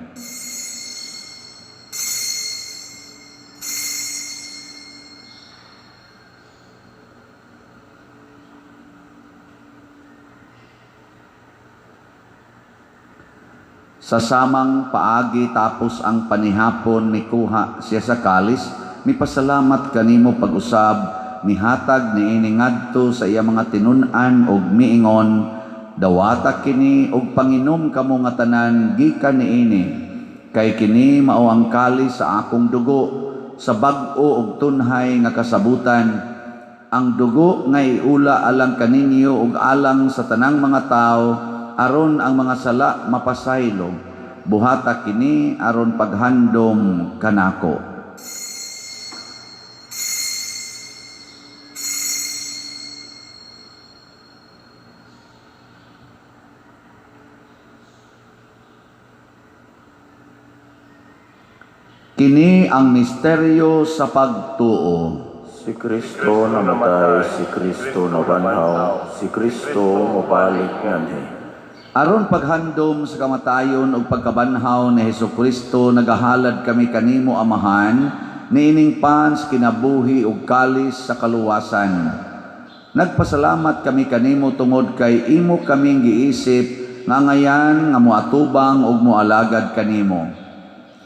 Sa samang paagi tapos ang panihapon, mikuha siya sa kalis, mipasalamat kanimo pag-usab, mihatag niini ngadto sa iya mga tinun-an og miingon, dawata kini og panginom kamo nga tanan gikan niini, kay kini mao ang kalis sa akong dugo, sa bag-o og tunhay nga kasabutan, ang dugo nga iula alang kaninyo ug alang sa tanang mga tawo, aron ang mga sala mapasaylo. Buhata kini aron paghandom kanako. Kini ang misteryo sa pagtuo. Si Kristo namatay, si Kristo nabanhaw, si Kristo mobalik nganhi. Aron paghandom sa kamatayon ug pagkabanhaw ni Hesukristo, nagahalad kami kanimo Amahan, niining pan sa kinabuhi ug kalis sa kaluwasan. Nagpasalamat kami kanimo tungod kay imo kaming giisip nga ngayan nga moatubang ug moalagad kanimo.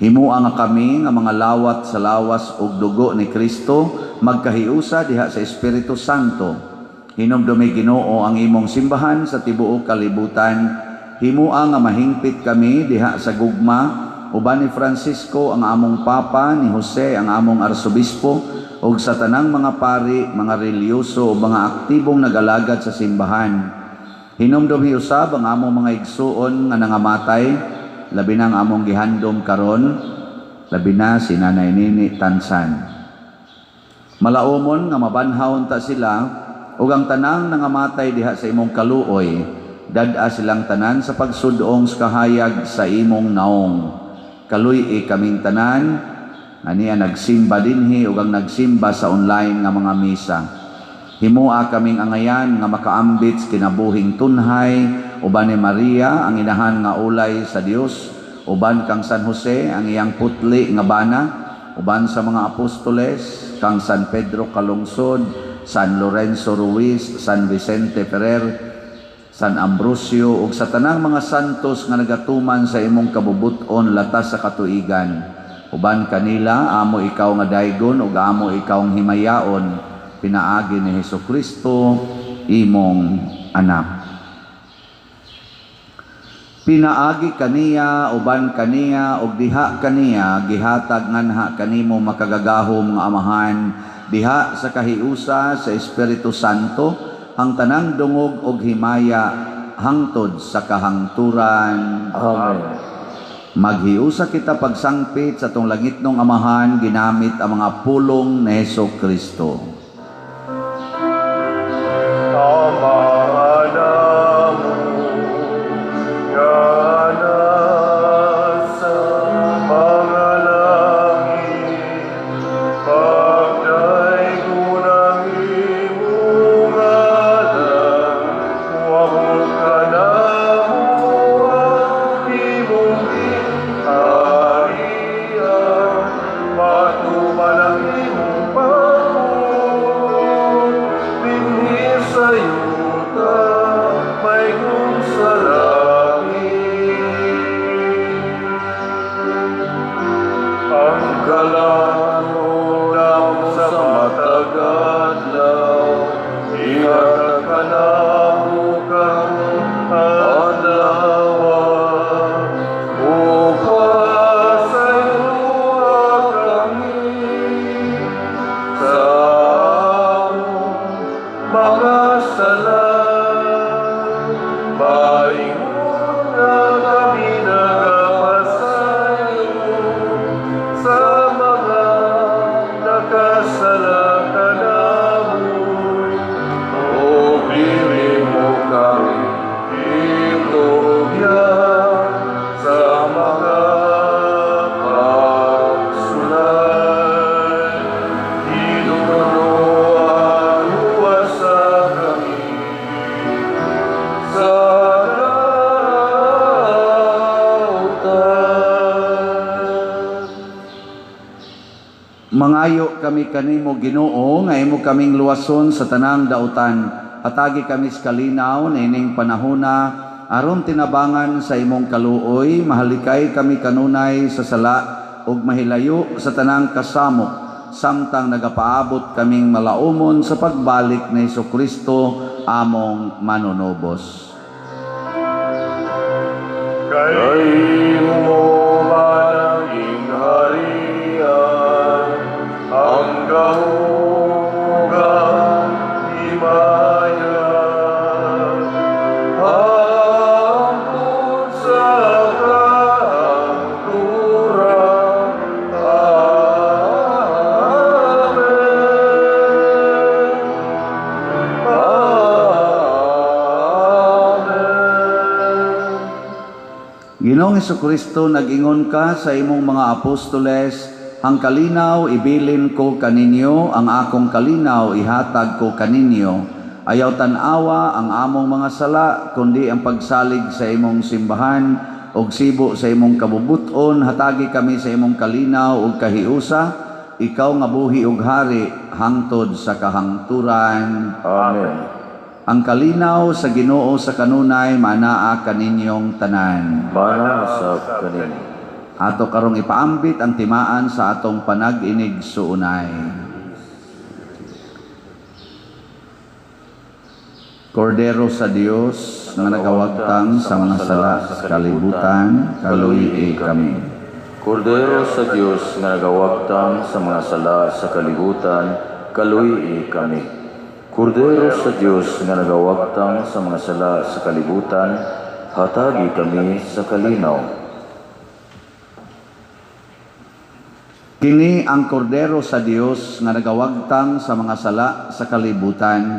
Himua nga kami nga mga lawat sa lawas ug dugo ni Kristo magkahiusa diha sa Espiritu Santo. Hinumdumi Ginoo ang imong simbahan sa tibuok kalibutan. Himua nga mahingpit kami diha sa gugma uban ni Francisco ang among Papa, ni Jose ang among Arsobispo, ug sa tanang mga pari, mga relihiyoso ug mga aktibong nagalagad sa simbahan. Hinumdumi usab ang among mga igsuon nga nangamatay, labi na ang among gihandom karon, labi na si Nanay Nini Tansan. Malaumon nga mabanhaw unta sila ug ang tanang nangamatay diha sa imong kaluoy, dad-a silang tanan sa pagsudong sa kahayag sa imong naong. Kaluy-i kaming tanan aniya nagsimba dinhi ug ang nagsimba sa online nga mga misa. Himua kaming angayan nga makaambit sa kinabuhing tunhay uban ni Maria ang inahan nga ulay sa Dios, uban kang San Jose ang iyang putli nga bana, uban sa mga apostoles kang San Pedro Calungsod, San Lorenzo Ruiz, San Vicente Ferrer, San Ambrosio ug sa tanang mga santos nga nagatuman sa imong kabubut-on latas sa katuigan. Uban kanila amo ikaw nga daygon ug amo ikaw ang himayaon Pinaagi ni Hesukristo, imong anak. Pinaagi kaniya, uban kaniya, ug diha kaniya, gihatag nganha kanimo makagagahom nga Amahan, diha sa kahiusa sa Espiritu Santo, ang tanang dungog og himaya hangtod sa kahangturan. Amen. Maghiusa kita pagsangpit sa atong langitnong Amahan, ginamit ang mga pulong ni Hesukristo. Ama namo nga nasa mga langit, pagdaygon ang imong ngalan, moabot kanamo ang imong gingharian, matuman ang imong pagbuot, dinhi sa yuta, mahimong sa langit. Ang kalamon sa matag adlaw, ihatag kanamo karong adlaw, ug pasayloa kami sa among mga sala, maingon nga kami nagapasaylo sa mga nakasala kanamo. Ug dili mo kami itugyan sa mga pagsulay. Ginoo, luwasa kami sa dautan. Mangayo kami kanimo Ginoo nga imo kaming luwason sa tanang dautan. Hatagi kami sa kalinaw niining panahona aron tinabangan sa imong kaluoy, mahalikay kami kanunay sa sala ug mahilayo sa tanang kasamok, samtang nagapaabot kaming malaumon sa pagbalik ni Hesukristo among manunubos. Kay Kay imo man ang gingharian, ang gahom ug ang himaya, hangtod sa kahangturan. Amen. Amen. Ginoong Hesukristo, nag-ingon ka sa imong mga apostoles, ang kalinaw ibilin ko kaninyo, ang akong kalinaw ihatag ko kaninyo. Ayaw tan-awa ang among mga sala, kundi ang pagsalig sa imong simbahan ug sibo sa imong kabubut-on. Hatagi kami sa imong kalinaw ug kahiusa, ikaw nga buhi ug hari hangtod sa kahangturan. Amen. Ang kalinaw sa Ginoo sa kanunay manaa kaninyong tanan. Mana usab kanimo. Ato karong ipaambit ang timaan sa atong panag-inig suunay. Kordero sa Dios nga nagawagtang sa mga sala sa kalibutan, kaluy-i kami. Kordero sa Dios nga nagawagtang sa mga sala sa kalibutan, kaluy-i kami. Kordero sa Dios nga nagawagtang sa mga sala sa kalibutan, hatagi kami sa kalinaw. Kini ang kordero sa Dios nga nagawagtang sa mga sala sa kalibutan.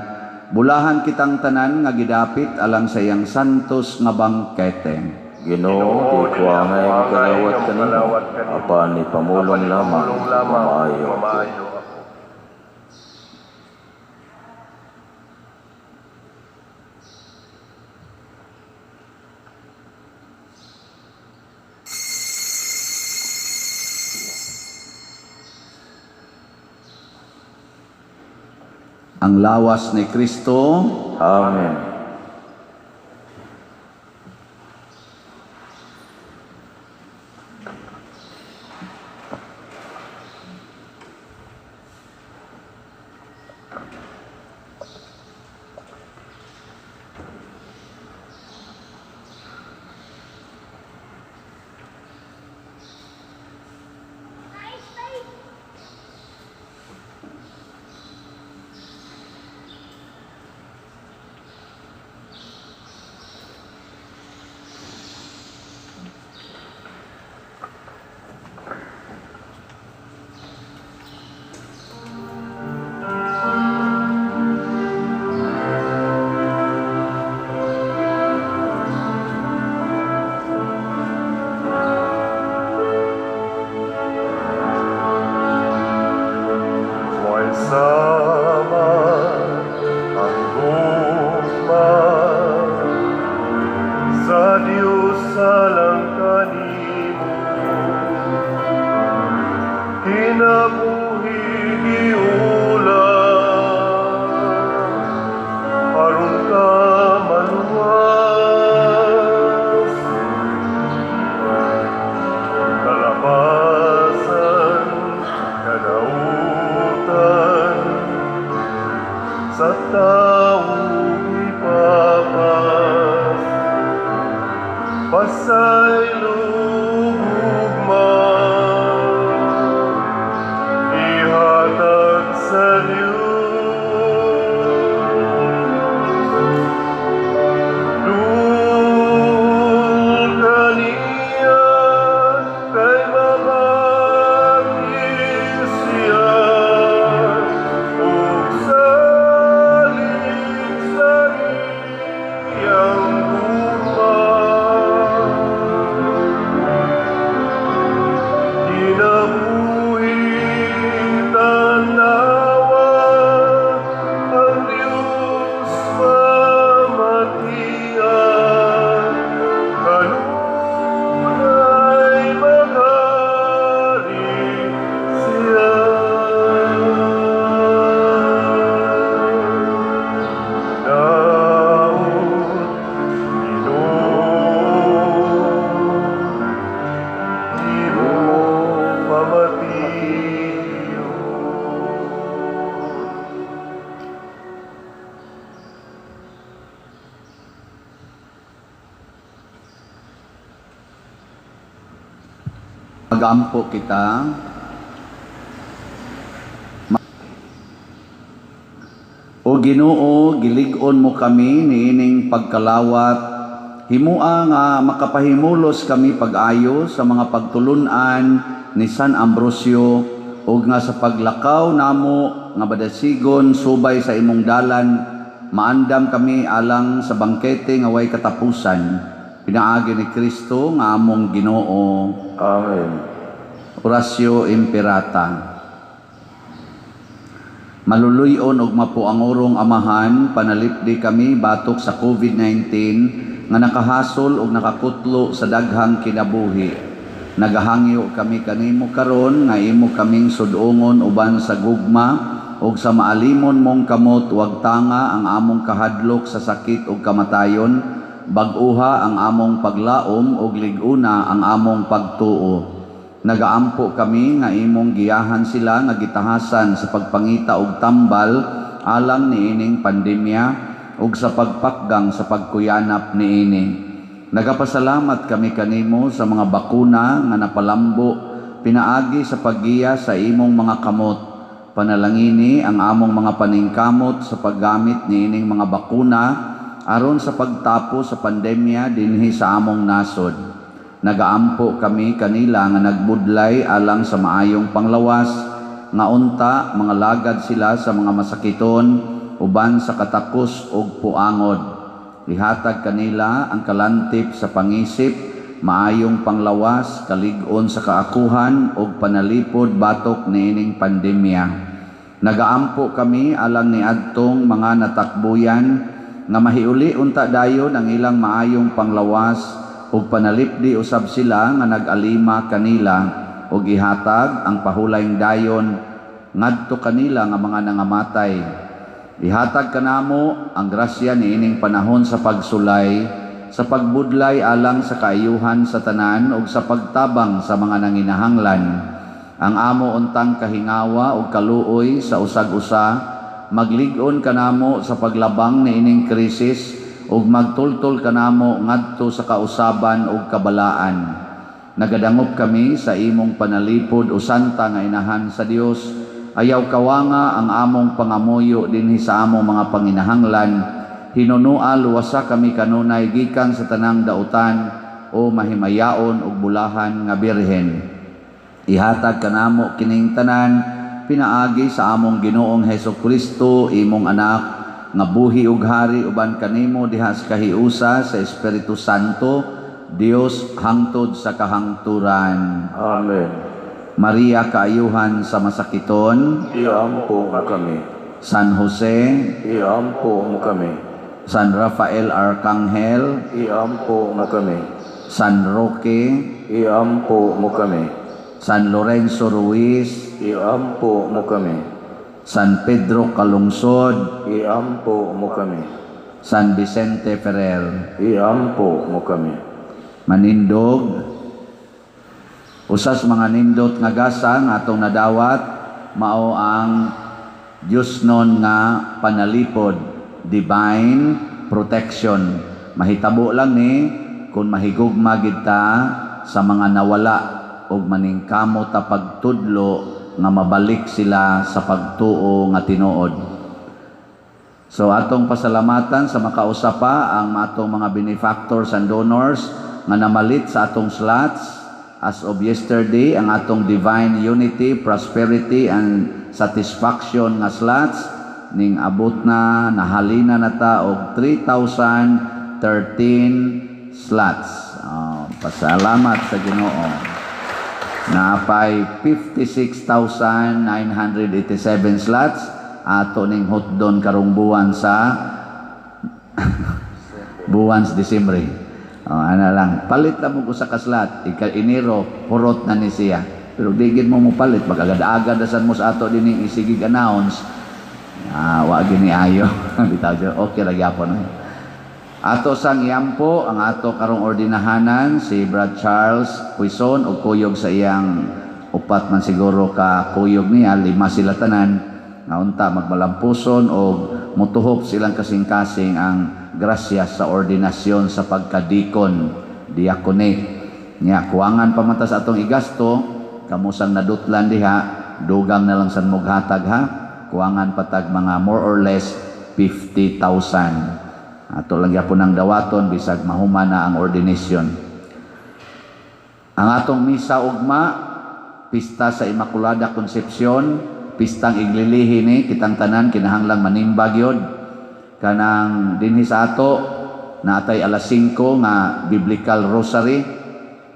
Bulahan kitang tanan nga gidapit alang sa iyang santos nga bangkete. Ginoo, di ko angay makalawat kanimo, apan ipamulong lamang maayo ako. Maayo ako. Ang lawas ni Kristo. Amen. Kasama ang gugma sa Diyos alang kanimo, kinabuhi giulam aron ka maluwas, kalapasan, kadautan sa tao ipapas, pasaylo gugma ihatag sa Diyos. Duol kaniya kay mamati siya ug salig sa iyang gugma. Kinabuhi tanawa ang Diyos mamatian, kanunay maghari siya. Daot Ginoo, imo pamatiyon. Magampo kita. O Ginoo, gilig-on mo kami niining pagkalawat. Himua nga makapahimulos kami pag-ayo sa mga pagtulun-an ni San Ambrosio ug nga sa paglakaw namo nga badasigon subay sa imong dalan, maandam kami alang sa bangkete nga way katapusan. Pinaagi ni Kristo nga among Ginoo. Amen. Oratio Imperata. Maluluy-on ug mapuangurong Amahan, panalipdi kami batok sa COVID-19 nga nakahasol ug nakakutlo sa daghang kinabuhi. Nagahangyo kami kanimo karon nga imo kaming sud-ungon uban sa gugma ug sa maalimon mong kamot, wag tanga ang among kahadlok sa sakit ug kamatayon, bag-uha ang among paglaom ug lig-una ang among pagtuo. Nagaampo kami nga imong giyahan sila nga gitahasan sa pagpangita og tambal alang niining pandemya ug sa pagpakgang sa pagkuyanap niini. Nagapasalamat kami kanimo sa mga bakuna nga napalambo pinaagi sa paggiya sa imong mga kamot. Panalangini ang among mga paningkamot sa paggamit niining mga bakuna aron sa pagtapos sa pandemya dinhi sa among nasod. Nagaampo kami kanila nga nagbudlay alang sa maayong panglawas, nga unta mga lagad sila sa mga masakiton uban sa katakos ug puangod. Ihatag kanila ang kalantip sa pangisip, maayong panglawas, kalig-on sa kaakuhan ug panalipod batok niining pandemya. Nagaampo kami alang niadtong mga natakbuyan nga mahiuli unta dayon ang ilang maayong panglawas ug panalipdi usab sila nga nag-alima kanila ug ihatag ang pahulayng dayon ngadto kanila nga mga nangamatay. Ihatag kanamo ang grasya niining panahon sa pagsulay, sa pagbudlay alang sa kaayuhan sa tanan ug sa pagtabang sa mga nanginahanglan. Ang amo untang kahingawa ug kaluoy sa usag-usa, maglig-on kanamo sa paglabang niining krisis ug magtultol kanamo ngadto sa kausaban ug kabalaan. Nagadangop kami sa imong panalipod o santa nga inahan sa Dios. Ayaw kawanga ang among pangamuyo dinhi sa among mga panginahanglan. Hinunua luwasa kami kanunay gikan sa tanang dautan o mahimayaon ug bulahan nga birhen. Ihatag kanamo kining tanan pinaagi sa among Ginoong Hesus Kristo, imong anak, nga buhi ug hari uban kanimo diha sa kahiusa sa Espiritu Santo, Dios hangtod sa kahangturan. Amen. Maria kaayuhan sa masakiton, Iampo mo kami. San Jose, Iampo mo kami. San Rafael Arcangel, Iampo mo kami. San Roque, Iampo mo kami. San Lorenzo Ruiz, Iampo mo kami. San Pedro Calungsod, Iampo mo kami. San Vicente Ferrer. Iampo mo kami. Manindog, usas mga nindot nga gasa nga atong nadawat mao ang Diyosnon nga panalipod, divine protection. Mahitabo lang ni kung mahigugma gid ta sa mga nawala ug maningkamot ta pagtudlo nga mabalik sila sa pagtuo nga tinuod. So atong pasalamatan sa makausa pa ang atong mga benefactors and donors nga namalit sa atong slots. As of yesterday, ang atong divine unity, prosperity and satisfaction nga slots ning abot na, nahalina na ta og 3,013 slots. Oh, pasalamat sa Ginoo. Naapay 56,987 slots ato ning hotdon karong buwan sa buwan sa Disyembre. Oh, ana lang, palit lang mo usa ka slot, ika Enero hurot na ni siya. Pero di gid mo mopalit, magagad-agad asan mo sa ato dining isigig announce. Ah, wa gini ayo. Bitaw siya, okay ra gyapon. Eh. Ato sang iampo ang ato karong ordinahanan si Brad Charles Quizon og kuyog sa iyang upat man siguro ka kuyog niya, lima sila tanan nga unta magmalampuson og mutuhop silang kasing-kasing ang grasya sa ordinasyon sa pagkadikon, diakonate. Nya kuwangan pa man ta sa atong igasto, kamusang nadutlan diha, dugang na lang san mughatag ha, kuwangan patag mga more or less 50,000. Ato lang gyapon ang dawaton bisag mahuman na ang ordination. Ang atong misa ugma, pista sa Immaculada Concepcion, pistang iglilihi ni kitang tanan kinahanglang manimbag yod. Kanang dinhi sa ato naatay alas 5 nga biblical rosary,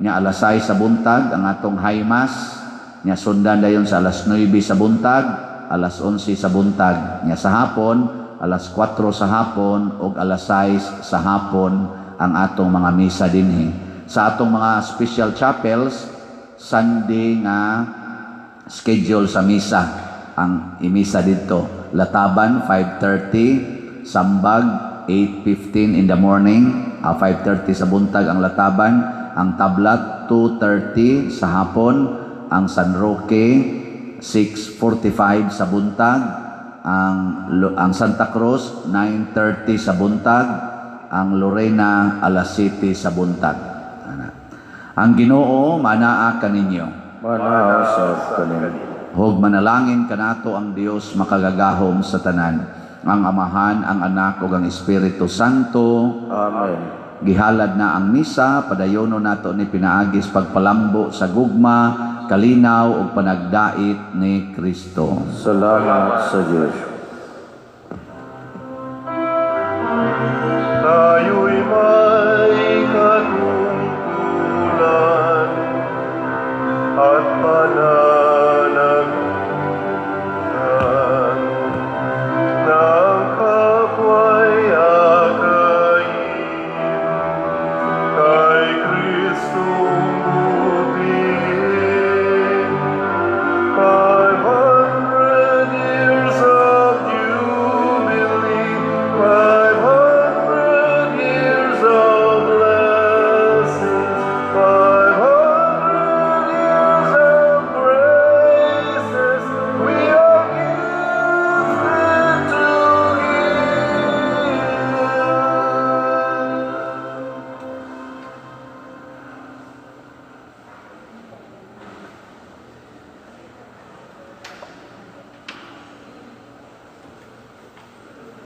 nya alas 6 sa buntag ang atong high mass, nya sundan dayon sa alas 9 sa buntag, alas 11 sa buntag, nya sa hapon alas 4 sa hapon ug alas 6 sa hapon ang atong mga misa dinhi. Sa atong mga special chapels, Sunday nga schedule sa misa ang imisa didto. Lataban 5:30, Sambag 8:15 in the morning, 5:30 sa buntag ang Lataban, ang Tablat 2:30 sa hapon, ang San Roque 6:45 sa buntag, ang Santa Cruz 9:30 sa buntag, ang Lorena alas 7 sa buntag. Ana. Ang Ginoo manaa kaninyo. Manaa usab kanimo. Hug manalangin kanato ang Dios makagagahom sa tanan, ang Amahan, ang Anak ug ang Espiritu Santo. Amen. Gihalad na ang misa, padayono nato ni pinaagis pagpalambo sa gugma, kalinaw ug panagdait ni Kristo. Salamat sa Dios.